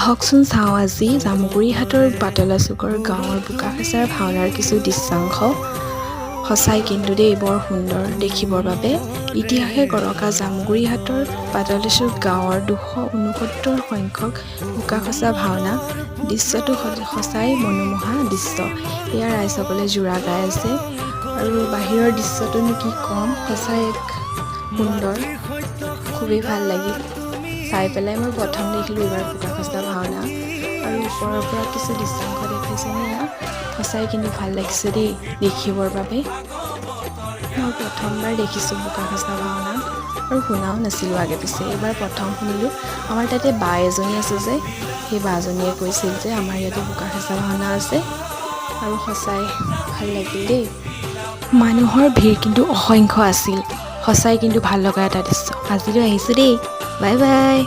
আহকচোন চাওঁ আজি জামুগুৰিহাটৰ পাতলাচুকৰ গাঁৱৰ বোকাখেচাৰ ভাওনাৰ কিছু দৃশ্যাংশ। সঁচাই কিন্তু দেই, বৰ সুন্দৰ দেখিবৰ বাবে। ইতিহাসে গৰকা জামুগুৰিহাটৰ পাতলাচুক গাঁৱৰ 269 সংখ্যক বোকাখচা ভাওনা দৃশ্যটো সঁচাই মনোমোহা দৃশ্য। এয়া ৰাইজসকলে যোৰা গাই আছে আৰু বাহিৰৰ দৃশ্যটোনো কি ক'ম, সঁচাই এক সুন্দৰ, খুবেই ভাল লাগিল চাই পেলাই। মই প্ৰথম দেখিলোঁ এইবাৰ বোকাখচা ভাওনা আৰু ওপৰৰ পৰা কিছু দৃশ্যাংশ দেখুৱাইছেনে এয়া। সঁচাই কিন্তু ভাল লাগিছে দেই দেখিবৰ বাবে। মই প্ৰথমবাৰ দেখিছোঁ বোকাখচা ভাওনা আৰু শুনাও নাছিলোঁ আগে পিছে, এইবাৰ প্ৰথম শুনিলোঁ। আমাৰ তাতে বা এজনী আছে যে, সেই বাজনীয়ে কৈছিল যে আমাৰ ইয়াতে বোকাখচা ভাওনা আছে আৰু সঁচাই ভাল লাগিল দেই। মানুহৰ ভিৰ কিন্তু অসংখ্য আছিল। সঁচাই কিন্তু ভাল লগা এটা দৃশ্য। আজিলৈ আহিছোঁ দেই, বাই বাই।